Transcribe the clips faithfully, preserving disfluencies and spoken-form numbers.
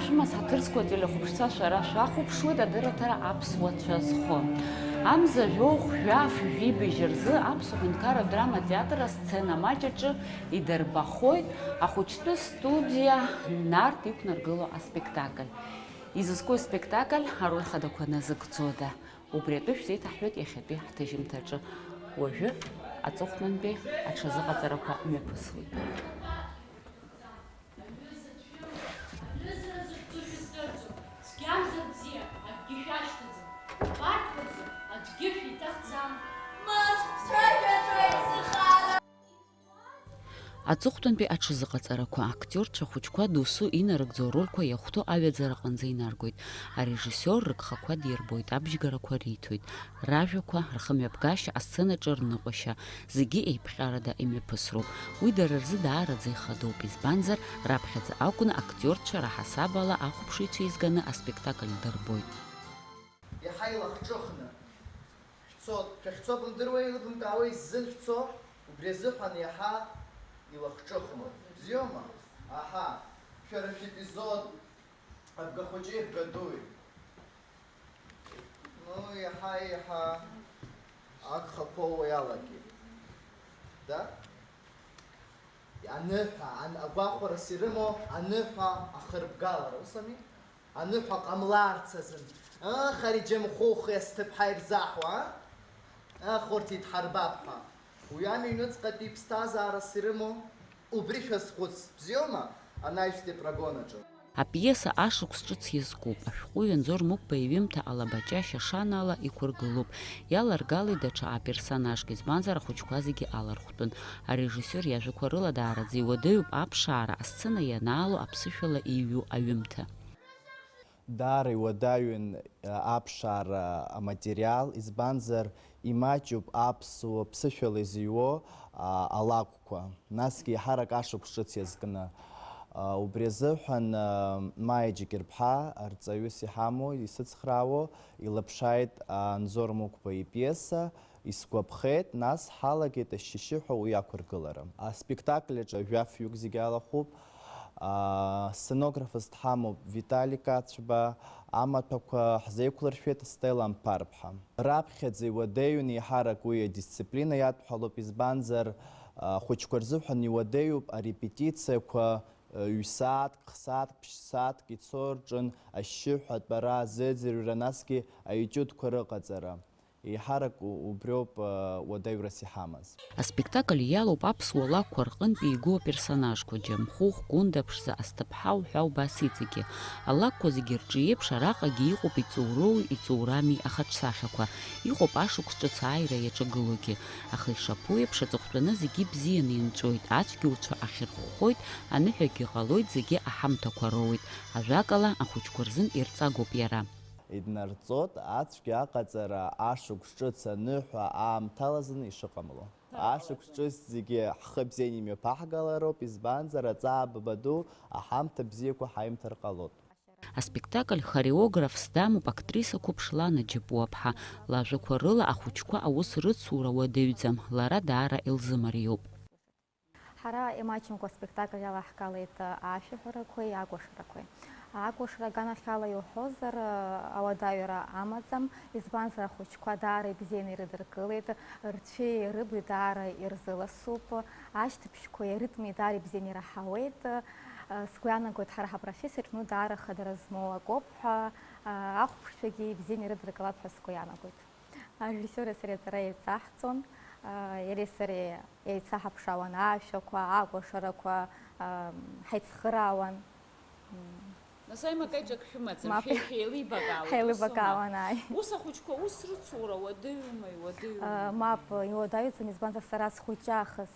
Имаз ҳаҭыр зқәу ателехәаԥшцәа шәара шәахәаԥшуеит адырраҭара аԥсуа цәа зхо. Амза жәохә, жәаф, жәибжь рзы Аԥсуа ҳәынҭқарратә драматеатр асцена маҷ аҿы идырбахоит ахәыҷтәы студиа Нарҭ иқәнаргыло аспектакль. Изызку аспектакль ароль хадақәа назыгӡода? Убри атәы шәзеиҭаҳҳәоит иахьатәи ҳҭыжьымҭаҿы. Уажәы аҵыхәтәантәи аҽазыҟаҵарақәа мҩаԥысуеит. Аҩыза дзыхьӡу шәыздырӡом, цәгьамзар бзиа, акгьы шәашьҭаӡом, абарҭқәа рзы аӡәгьы шәиҭахӡам. Мыцхә цәажәаӡоит сыхала. Аҵыхәтәантәи аҽазыҟаҵарақәа актиорцәа хәыҷқәа досу инарыгӡо арольқәа иахәҭоу аҩаӡара аҟынӡа инаргоит. Арежиссиор рыгхақәа дирбоит, абжьгарақәа риҭоит. Ражәақәа, рхымҩаԥгашьа, асценаҿы рныҟәашьа, зегьы еиԥҟьарада имҩаԥысроуп. Уи дара рзы даараӡа ихадоуп, избанзар, раԥхьаӡа акәны актиорцәа раҳасабала ахәаԥшыҩцәа еизганы аспектакль дырбоит. Иаҳа илахҿыхны шәцо, шәахьцо бымдыруеи, илыбымкаауеи ззын шәцо, убри азыҳәан иаҳа илахҿыхума? Бзиоума? Аҳа, шәара шәепизод, абгахәыҷи абгадуи. Ну, иаҳа-иаҳа агхақәоу иалагеит. Да? Аныҳәа, ан-, агәахәарас ирымоу аныҳәа ахырбгалара, ус ами? Аныҳәа ҟамларц азын. Ах, ари Џьамхәыхәи Асҭыԥҳаи ирзаҳуа, а? Ах, урҭ идҳарбап ҳәа. Уи ами аҩныҵҟатәи иԥсҭазаарас ирымоу? Убри шәазхәыц, бзиоума, анаҩстәи апрогон аҿы? Апиеса ашықәс ҿыц иазкуп. Ашәҟәыҩҩы Анзор Мықәба иҩымҭа Алабаҷа Шьашана ала иқәыргылоуп. Иаларгалеит даҽа аперсонажк, избанзар, ахәыҷқәа зегьы алархәтәын. Арежиссиор иажәақәа рыла даараӡа иуадаҩуп аԥшаара, асцена ианаало аԥсышәала иҩу аҩымҭа. Даара иуадаҩын, а, аԥшаара аматериал, избанзар, имаҷуп аԥсуа ԥсышәала изыҩуа, а, алакәқәа, насгьы еиҳарак ашықәс ҿыц иазкны. А, убри азыҳәан, а, Маиа Џьакьырԥҳа, арҵаҩыс иҳамоу, исыцхраауа, илаԥшааит, а, Анзор Мықәба ипиеса, Исгәаԥхеит, нас ҳалагеит ашьшьышьыҳәа уи ақәыргылара. Аспектакль аҿы жәаф-ҩык зегьы алахәуп. Аа, сценографс дҳамоуп Витали Кацәба, амаҭәақәа ҳзеиқәлыршәеит Стелла Амԥарԥҳа. Раԥхьаӡа иуадаҩын еиҳарак уи адисциплина иадҳәалоуп, избанзар, ахәыҷқәа рзыҳәан иуадаҩуп арепетициақәа, ҩ-сааҭк, х-сааҭк, ԥшь-сааҭк ицо рҿын ашьшьыҳәа атәара, азыӡырҩра, насгьы аетиудқәа рыҟаҵара. Еиҳарак у-, убриоуп, а, уадаҩрас иҳамаз. Аспектакль иалоуп аԥсуа лакәқәа рҟынтә иго аперсонажқәа, Џьамхәыхә, Гәында, Ԥшӡа, Асҭыԥҳа уҳәа убас иҵегьы. Алакәқәа зегьы рҿы еиԥш араҟагьы иҟоуп иҵоуроуи иҵоурами ахаҿсахьақәа, иҟоуп ашықәс ҿыц ааира иаҿагылогьы. Аха ишаԥу еиԥш, аҵыхәтәаны зегьы ибзианы инҵәоит, ацәгьауцәа ахьырхәхоит, аныҳәагьы ҟалоит, зегьы аҳамҭақәа роуеит. Ажәакала, ахәыҷқәа рзын ирҵагоуп иара. Иднарҵоит ацәгьа аҟаҵара ашықәс ҿыц аныҳәа аамҭалазын ишыҟамло. Ашықәс ҿыц зегьы ҳхы бзианы имҩаԥаҳгалароуп, избанзар, аҵаа баба ду аҳамҭа бзиақәа ҳаимҭар ҟалоит. Аспектакль хореографс дамоуп актриса қәыԥш Лана Џьапуаԥҳа. Лажәақәа рыла ахәыҷқәа аус рыцура уадаҩӡам, лара даара илзымариоуп. Ҳара имаҷымкәа аспектакль иалаҳгалеит ашәаҳәарақәеи акәашарақәеи. Акәашара аганахьала иуҳәозар, ауадаҩра амаӡам, избанзар, ахәыҷқәа даара ибзианы ирыдыркылеит, рцәеи рыбаҩи даара ирзыласуп, ашьҭыбжьқәеи аритми даара ибзианы ираҳауеит. Сгәы иаанагоит, ҳара ҳапрофессиаҿ, ну, даара хадара змоу акоуп ҳәа, ахәаԥшцәагьы ибзианы ирыдыркылап ҳәа сгәы иаанагоит. Арежиссиори сареи аҵара еицаҳҵон, иареи сареи еицаҳаԥшаауан аашәақәа, акәашарақәа, ҳаицхыраауан. Нас аимак-аиҿак шәымаӡам, Мап. Шәе-, шәеилибакаауеит, ус аума? Ҳаилибакаауан, ааи. Ус ахәыҷқәа аус рыцура уадаҩума, иуадаҩума? Мап, иуадаҩӡам, избанзар, сара схәыҷаахыс,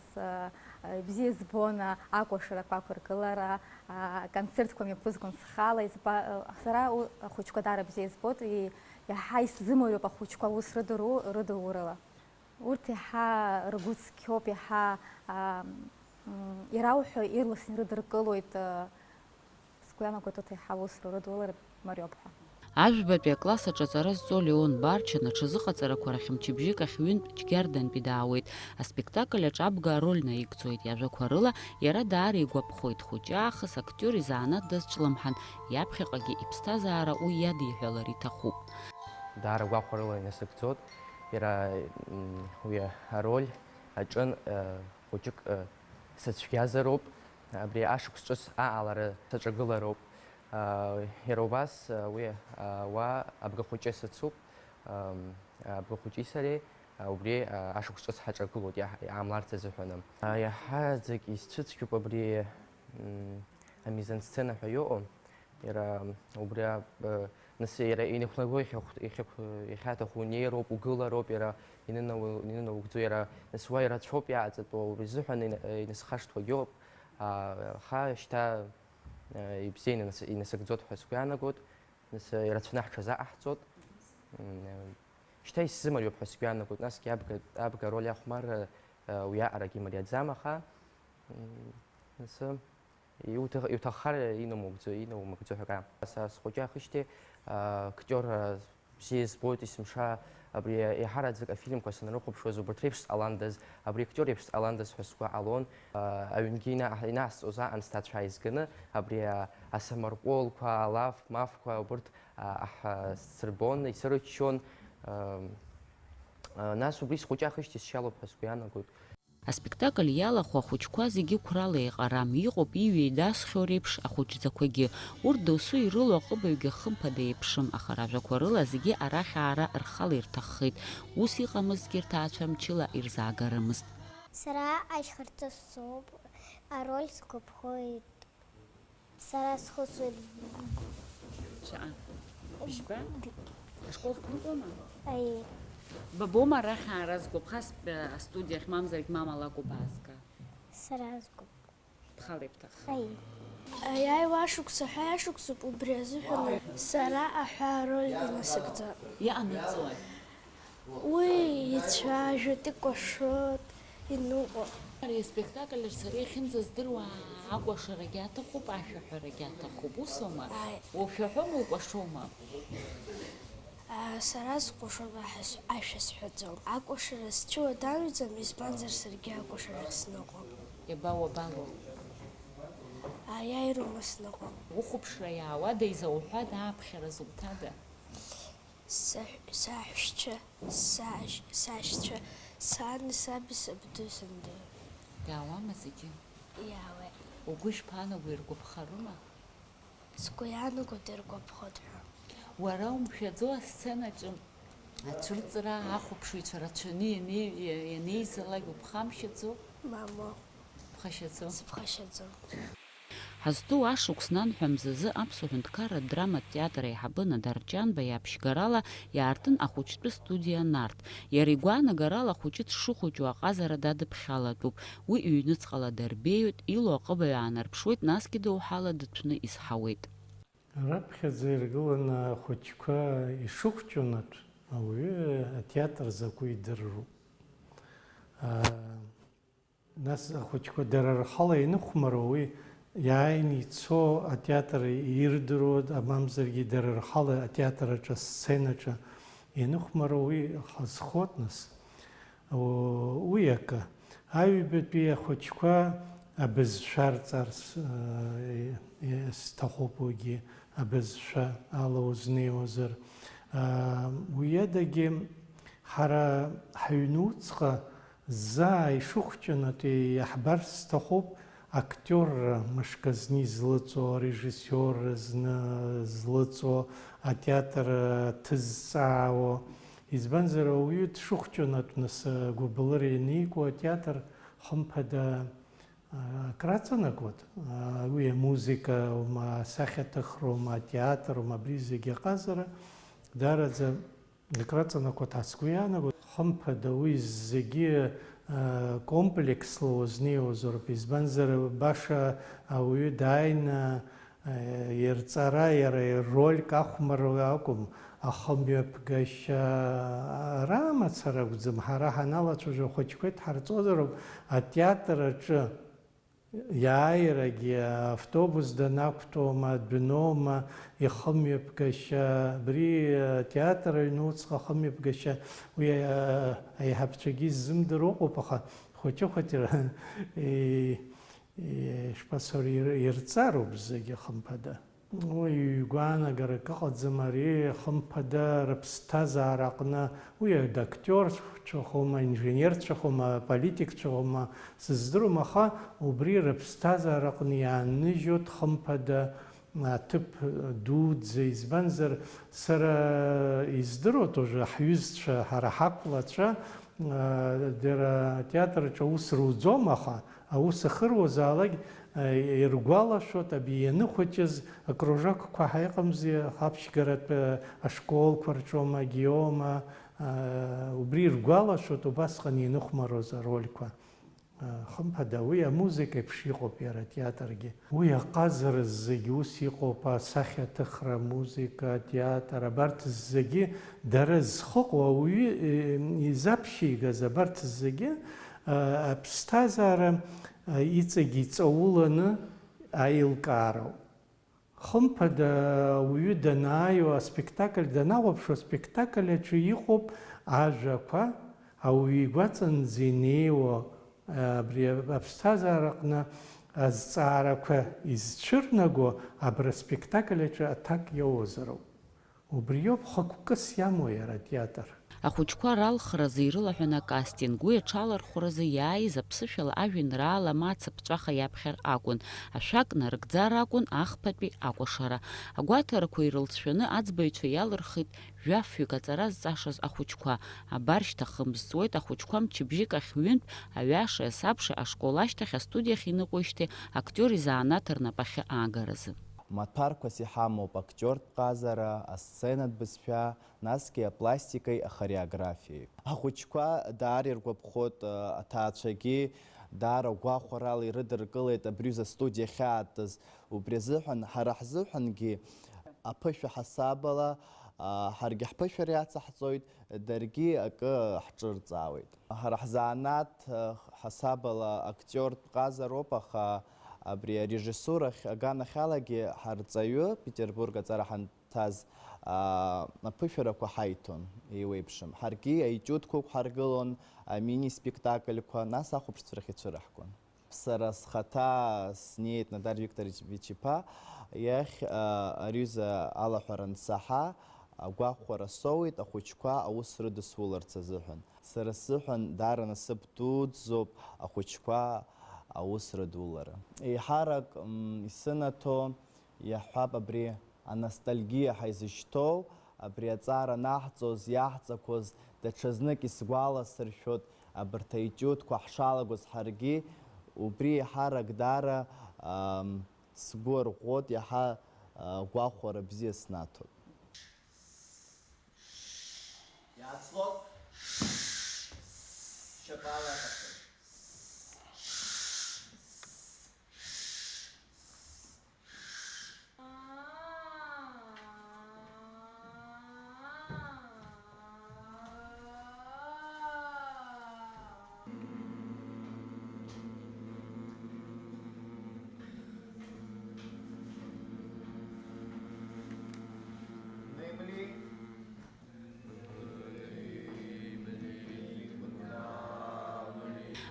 бзиа збон акәашарақәа ақәыргылара, аконцертқәа мҩаԥызгон схала, изба-, сара у-, ахәыҷқәа даара бзиа избоит, и-, Иаҳа исзымариоуп ахәыҷқәа аус рыдыру-, рыдурала. Урҭ иаҳа ргәы цқьоуп, иаҳа, аа, м, ирауҳәо ирласны ирыдыркылоит, аа, сгәы иаанагоит, урҭ иаҳа аус рыдулар мариоуп ҳәа. Ажәбатәи акласс аҿы аҵара зҵо Леон Барчан аҽазыҟаҵарақәа рахь мчыбжьык ахь ҩынтә Џьгьардантәи даауеит. Аспектакль аҿы абга ароль наигӡоит. Иажәақәа рыла, иара даара игәаԥхоит, хәыҷы аахыс актиор изанааҭ дазҿлымҳан, иаԥхьаҟагьы иԥсҭазаара уи иадиҳәалар иҭахуп. Даара гәахәарыла инасыгӡоит. Иара, м, уи ароль аҿын, э, хәыҷык, э, сыцәгьазароуп. Абри ашықәс ҿыц аҟалара саҿагылароуп. Иара убас уи ауаа абгахәыҷы сыцуп, абгахәыҷи сареи убри ашықәс ҿыц ҳаҿагылоит, иаҳ-, иаамларц азыҳәаны. Иаҳараӡак исцәыцәгьоуп абри, м, амизансцена ҳәа иҟоу. Иара убри, а, нас иара инықәнаго иахьахә-, иахьақә-, иахьаҭаху унеироуп, угылароуп, иара инынау-, инынаугӡо, иара нас уа ирацәоуп иааҵатәоу, убри азыҳәан ина-, инасхашҭуагьы ыҟоуп. А, аха шьҭа Ибзианы инас-, инасыгӡоит ҳәа сгәы иаанагоит, нас ирацәаны ҳҽазаҟаҳҵоит. М, шьҭа исзымариоуп ҳәа сгәы иаанагоит, насгьы абга, абга ароль ахәмарра, уиаҟарагьы имариаӡам, аха, м, нас иуҭах-, иуҭаххар инамугӡо, инамугӡо ҳәа акы. Са схәыҷы ахижьҭеи, актиор, Бзиа избоит есымша абри еиҳараӡак афильмқәа санрыхәаԥшуаз, убарҭ реиԥш сҟаландаз, абри актиор еиԥш сҟаландаз ҳәа сгәы ҟалон. Аҩнгьы ина-, инаасҵоз аан сҭаацәа ааизганы, абри асамарҟәылқәа, алаф, мафқәа, убарҭ, аҳ-, сырбон, исырччон. Нас убри схәыҷы ахижьҭеи сшьалоуп ҳәа сгәы иаанагоит. Аспектакль иалахәу ахәыҷқәа зегьы қәрала еиҟарам, иҟоуп иҩеидасхьоу реиԥш ахәыҷӡақәагьы. Урҭ досу ирылоу аҟыбаҩгьы хымԥада еиԥшым, аха ражәақәа рыла зегьы арахь аара рхала ирҭаххеит. Ус иҟамызҭгьы рҭаацәа мчыла ирзаагарымызт. Сара ашьхарҵа соуп, ароль сгәаԥхоит. Сара схысуеит. Шаҟа? Бжьба? Ашкол бныҟәома? Аиеи. Бабома арахь аара згәаԥхаз, э, астудиахь, мамзаргь мама лакәу баазга? Сара сгәаԥ-. Бхала ибҭаххеит. Аиеи. Аиааиуа ашықәс аҳәа иашықәсуп, убри азыҳәан сара аҳәаа роль инасыгӡа. Иҟанаҵои? Уи ицәажәоит, икәашоит, иныҟәо. Ари аспектакль аҿы сара иахьынӡаздыруа акәашарагьы аҭахуп, ашәаҳәарагьы аҭахуп, усоума? Ааи. Ушәаҳәома, укәашома? Аа, сара скәашоит, аҳ-, ашәа сҳәаӡом. Акәашара сҽуадаҩӡам, избанзар саргьы акәашарахь сныҟәон. Иаба уабалоу? Аиааироума сныҟәон. Ухәаԥшра иаауада, изауҳәада, ааԥхьара зуҭада? Саҳә-, саҳәшьцәа, сашь-, сашьцәа, сани саби сабду санду. Иаауама зегьы? Иаауеит. Угәы ишԥаанаго, иргәаԥхарыма? Сгәы иаанагоит иргәаԥхоит ҳәа. Уара умшәаӡо асценаҿы ацәырҵра, ахәаԥшыҩцәа рацәаны ианеи-, иа-, ианеизалак уԥхамшьаӡо? Мамоу. Ԥхашьаӡом. Сыԥхашьаӡом. Ҳазҭоу ашықәс нанҳәа мзазы Аԥсуа ҳәынҭқарратә драматә театр аиҳабы Надар Ҷанба иаԥшьгарала иаартын ахәыҷтәы студиа Нарҭ. Иара игәаанагарала ахәыҷы дшыхәыҷу аҟазара дадыԥхьалатәуп. Уи ҩныҵҟала дарбеиоит, илоу аҟыбаҩ аанарԥшуеит, насгьы доуҳала дыҭәны изҳауеит. Раԥхьаӡа иргыланы ахәыҷқәа ишыхәҷынатә ауаҩы атеатр закәу идыруп. Аа, Нас ахәыҷқәа дара рхала ианыхәмаруа уи иааины ицо атеатр ирдыруа, амамзаргьы дара рхала атеатр аҿы, асценаҿы ианыхәмаруа уи хазхоит нас. У-, уи акы. Аҩбатәи ахәыҷқәа абызшәа рҵарс, э, э, сҭахуп уигьы, абызшәа ала узнеиуазар. Э, уи адагьы ҳара ҳаҩнуҵҟа Заа ишыхәҷанатәи иаҳбарц сҭахуп актиорра мышкы зны излыҵуа, арежиссиорра зны злыҵуа, атеатр ҭызҵаауа. Избанзар, ауаҩы дшыхәҷанатә, нас, агәыбылра ианикуа атеатр, хымԥада, а, акраҵанакуеит. А, уи амузыкаума, асахьаҭыхроума, атеатрума, абри зегьы аҟазара, даараӡа Акраҵанакуа ҭаацгәы иаанагоит, хымԥада, уи зегьы, э, комплексла уазнеиуазароуп, избанзар, баша ауаҩы дааины, э, ирҵара, иара ирольк ахәмарра акәым, ахымҩаԥгашьа, ара мацара акәӡам, ҳара ҳаналацәажәо ахәыҷқәа идҳарҵозароуп, атеатр аҿы Иааирагьы автобус данақәтәоума, дәноума, ихымҩаԥгашьа, абри атеатр аҩнуҵҟа ахымҩаԥгашьа, уи, а, аиҳабцәагьы иззымдыруа ыҟоуп, аха хәыҷы-хәыҷра, и-, и-, ишԥасҳәари, ир-, ирҵароуп зегьы, хымԥада. Уи гәаанагарак ыҟаӡам, ари, хымԥада, рыԥсҭазаара аҟны, уи адактиорцәахома, инженерцәахома, аполитикцәахома, сыздыруам, аха убри рыԥсҭазаара аҟны иааныжьуеит, хымԥада, аҭыԥ дуӡӡа, избанзар, сара издыруеит, уже ҳҩызцәа, ҳара ҳақәлацәа, а, дара атеатр аҿы аус руӡом, аха аус ахьыруазаалак, а, иргәалашәоит, абри ианыхәыҷыз акружокқәа ҳәа иҟамзи, аԥшьгаратә, а, ашколқәа рҿоума, геома, а, убри иргәалашәоит убасҟан ианыхәмаруаз арольқәа. Хымԥада, уи амузыка еиԥш иҟоуп иара атеатргьы. Уи аҟазара зегьы ус иҟоуп, асахьаҭыхра, амузыка, атеатр, абарҭ зегьы дара зхыҟоу ауаҩы, э, изаԥшьигаз абарҭ зегьы, э, аԥсҭазаара, э, иҵегь иҵауланы аилкаароуп. Хымԥада, ауаҩы данааиуа, аспектакль данахәаԥшуа, аспектакль аҿы иҟоуп ажәақәа, ауаҩы игәаҵанӡа инеиуа, абри аԥсҭазаара аҟны азҵаарақәа изцәырнаго, абра аспектакль аҿы аҭак иоуазароуп. Убриоуп хықәкыс иамоу иара атеатр. Ахәыҷқәа ралхразы ирылаҳәан акастинг, уи аҽалархәразы иааиз аԥсышәала ажәеинраала ма ацыԥҵәаха иаԥхьар акәын, ашәак нарыгӡар акәын, ахԥатәи акәашара. Агәаҭарақәа ирылҵшәаны аӡбаҩцәа иалырхит жәафҩык аҵара зҵашаз ахәыҷқәа. Абар шьҭа хымз ҵуеит, ахәыҷқәа мчыбжьык ахь ҩынтә, аҩашеи асабшеи ашкол ашьҭахь астудиахь иныҟәоижьҭеи актиор изанааҭ рнапахьы аагаразы. Маҭәарқәас иҳамоуп актиортә ҟазара, асценатә бызшәа, насгьы апластикеи ахореографиеи. Ахәыҷқәа даара иргәаԥхоит, аҭаацәагьы даара гәахәарала ирыдыркылеит абри аҩыза астудиа ахьаатыз. Убри азыҳәан, ҳара ҳзыҳәангьы аԥышәа ҳасабала, ҳаргьы ҳԥышәара иацаҳҵоит, даргьы акы ҳҿырҵаауеит. Ҳара ҳзанааҭ, ҳасабала актиортә ҟазароуп, аха абри арежиссурахь аганахьалагьы ҳарҵаҩы, Петербург аҵара ҳан- ҭаз, аа, аԥышәарақәа ҳаиҭон, еиуеиԥшым. Ҳаргьы аетиудқәа ықәҳаргылон, амини-спектакльқәа, нас ахәаԥшцәа рахь ицәыраҳгон. Сара схаҭа снеит Надар Викторович иԥа иахь, аа, ари аҩыза алаҳәара ансаҳа, агәахәара соуеит ахәыҷқәа аус рыдысуларц азыҳәан. Сара сзыҳәан даара насыԥ дуӡӡоуп ахәыҷқәа аус рыдулара. Еиҳарак, м, исынаҭо, иаҳҳәап, абри аностальгиа ҳәа изышьҭоу, абри аҵара анаҳҵоз, иаҳҵақәоз, даҽазнык исгәаласыршәоит, абарҭ аетиудқәа ҳшалагоз ҳаргьы, убри еиҳарак даара, ам, сгәы арӷәӷәоит, иаҳа, а, гәахәара бзиа снаҭоит. Иаацлот. Шьапала.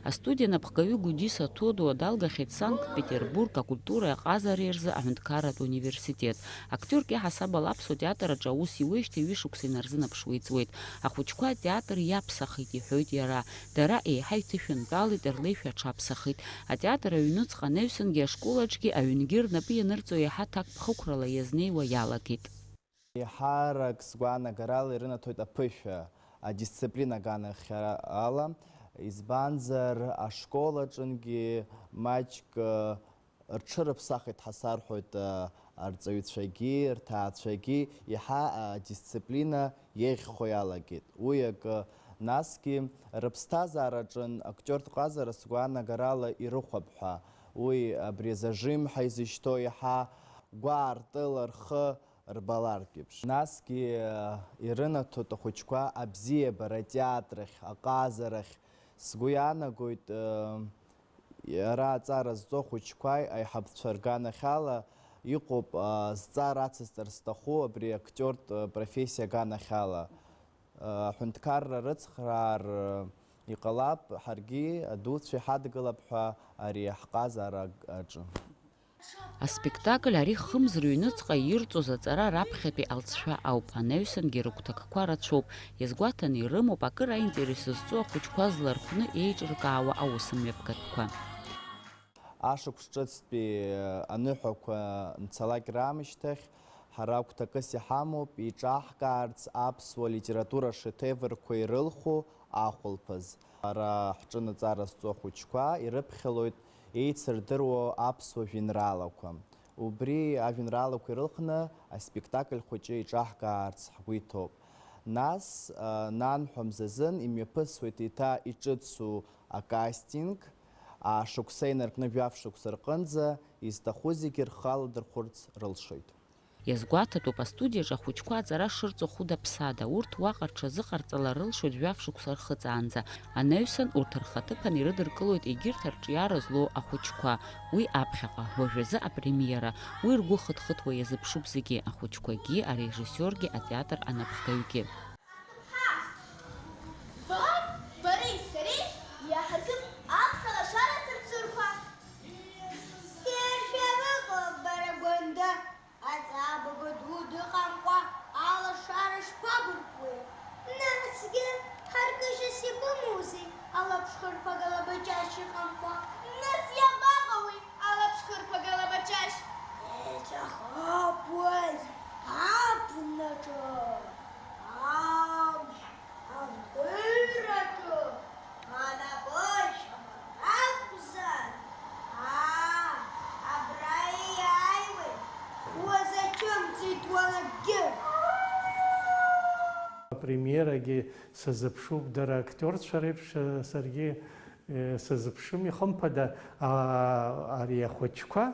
Астудиа анапхгаҩы Гәдиса Ҭодуа далгахьеит Санкт-Петербург акультуреи аҟазареи рзы аҳәынҭқарратә университет. Актиорк иаҳасабала аԥсуа театр аҿы аус иуеижьҭеи ҩышықәса инарзынаԥшуа иҵуеит. Ахәыҷқәа атеатр иаԥсахит, иҳәоит иара. Дара еиҳа иҭышәынтәалеит, рлеишәа аҽаԥсахит. Атеатр аҩнуҵҟа анаҩсангьы ашкол аҿгьы аҩнгьы рнапы ианырҵо еиҳа ҭакԥхықәрала иазнеиуа иалагеит. Еиҳарак сгәаанагарала ирынаҭоит аԥышәа, адисциплина аганахьала, избанзар, ашкол аҿынгьы маҷк, э, рҽырыԥсахит ҳәа сарҳәоит, э, арҵаҩцәагьы, рҭаацәагьы, еиҳа, э, адисциплина еиӷьхо иалагеит. Уи акы, насгьы рыԥсҭазаараҿын актиортә ҟазара сгәаанагарала ирыхәап ҳәа. Уи абри азажим ҳәа изышьҭоу еиҳа гәаартыла рхы рбалартә еиԥш. Насгьы, э, ирынаҭоит ахәыҷқәа абзиабара атеатрахь, аҟазарахь. Сгәы иаанагоит, э, Ара аҵара зҵо ахәыҷқәа аиҳабцәа рганахьала иҟоуп, а, зҵаара ацысҵар зҭаху абри актиортә, а, профессиа аганахьала. А, аҳәынҭқарра рыцхраар, а, иҟалап, ҳаргьы адуцәа иҳадгылап ҳәа ари ҳҟазара аҿы. Аспектакль ари хымз рыҩныҵҟа ирҵоз аҵара раԥхьатәи алҵшәа ауп, анаҩсангьы рыгәҭакқәа рацәоуп, иазгәаҭаны ирымоуп акыр аинтерес зҵоу ахәыҷқәа злархәны еиҿыркаауа аусмҩаԥгатәқәа. Ашықәс ҿыцтәи аныҳәақәа нцалак раамышьҭахь, ҳара гәҭакыс иҳамоуп еиҿаҳкаарц аԥсуа литература ашедеврқәа ирылху ахәылԥаз. Ара ҳҿы аҵара зҵо ахәыҷқәа ирыԥхьалоит еицырдыруа аԥсуа жәеинраалақәа. Убри ажәеинраалақәа ирылхны аспектакль хәыҷы еиҿаҳкаарц ҳгәы иҭоуп. Нас, а, нанҳәа мзазын имҩаԥысуеит еиҭа иҿыцу акастинг, а, шықәса инаркны жәаф шықәса рҟынӡа изҭаху зегьы рхы аладырхәырц рылшоит. Иазгәаҭатәуп астудиаҿы ахәыҷқәа аҵара шырҵо хәыда-ԥсада, урҭ уаҟа рҽазыҟарҵалар рылшоит жәаф шықәса рхыҵаанӡа. Анаҩсан урҭ рхаҭыԥан ирыдыркылоит егьырҭ арҿиара злоу ахәыҷқәа. Уи аԥхьаҟа, уажәазы апремиера, уи ргәы хыҭ-хыҭуа иазыԥшуп зегьы, ахәыҷқәагьы, арежиссиоргьы, атеатр анапхгаҩгьы. Бан, бареи сареи иаҳаркып аԥса лашара цырцырқәа. Сыршәа быҟоуп, бара гәында, аҵаа быба ду дыҟамкәа, алашара шԥабыркуеи? Насгьы ҳаркышьас ибымоузеи, алаԥшхырԥага лабаҷашь ыҟамкәа? Нас иабаҟоуи алаԥшхырԥага лабаҷашь? Еиҵахап уи абнаҿы, амш, абыраҿы, анапы шьамаҟа акәзар, аа, абра иааиуеит, уазачымҵит уалагьы. Апремиерагьы сазыԥшуп, дара актиорцәа реиԥш, саргьы, э, сазыԥшым, ихымԥада, а, ари ахәыҷқәа,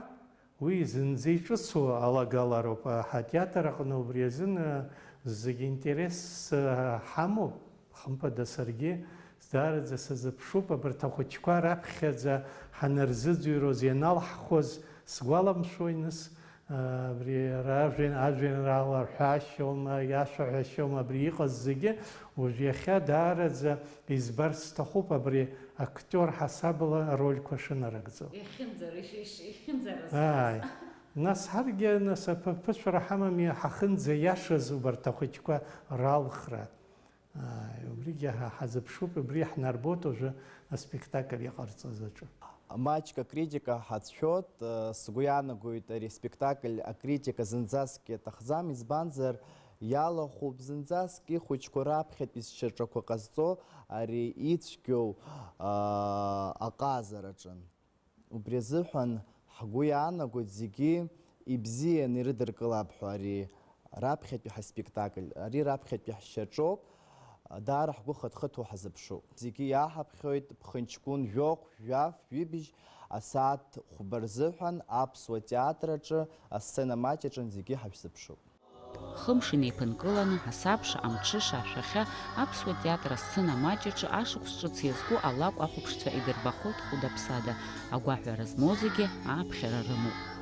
уи зынӡа иҿыцу алагалароуп, ҳатеатр аҟны убри азын, э, зегь интерес, э, ҳамоуп, хымԥада саргьы даараӡа сазыԥшуп, абарҭ ахәыҷқәа раԥхьаӡа ҳанырзыӡырҩуаз ианалҳхуаз сгәаламшәои, нас, э, абри ара ажәен-, ажәеинраала рҳәашьоума, иашәаҳәашьоума, абри иҟаз зегьы уажә иахьа даараӡа избарц сҭахуп, абри актиор ҳасабала арольқәа шынарыгӡо. Ихьымӡар, иш-, иш-, ихьымӡараз. Ааи. Нас ҳаргьы, нас, аԥ-, аԥышәара ҳамами, ҳахынӡаиашаз убарҭ ахәыҷқәа ралхра. Ааи, убригьы ҳа-, ҳазыԥшуп, убри ҳнарбоит уажәы аспектакль иҟарҵаз аҿы. Маҷк акритика ҳацәшәоит, сгәы иаанагоит, ари аспектакль акритика зынӡаск иаҭахӡам, избанзар, иалахәуп зынӡаск ихәыҷқәоу раԥхьатәи сшьаҿақәа ҟазҵо ари ицәгьоу, аа, аҟазараҿы. Убри азыҳәан ҳгәы иаанагоит зегьы ибзианы ирыдыркылап ҳәа ари раԥхьатәи ҳаспектакль, ари раԥхьатәи ҳшьаҿоуп, даара ҳгәы хыҭхыҭуа ҳазыԥшуп. Зегьы иаҳаԥхьоит ԥхынҷкәын жәохә, жәаф, ҩыбжь асааҭ хәба рзыҳәан аԥсуа театр аҿы, асцена маҷ аҿы зегьы ҳашәзыԥшуп. Хымш инеиԥынкыланы, асабша, амҽыша, ашәахьа, аԥсуа театр асцена маҷ аҿы ашықәс ҿыц иазку алакә ахәаԥшцәа идырбахоит хәыда-ԥсада, агәаҳәара змоу зегьы ааԥхьара рымоуп.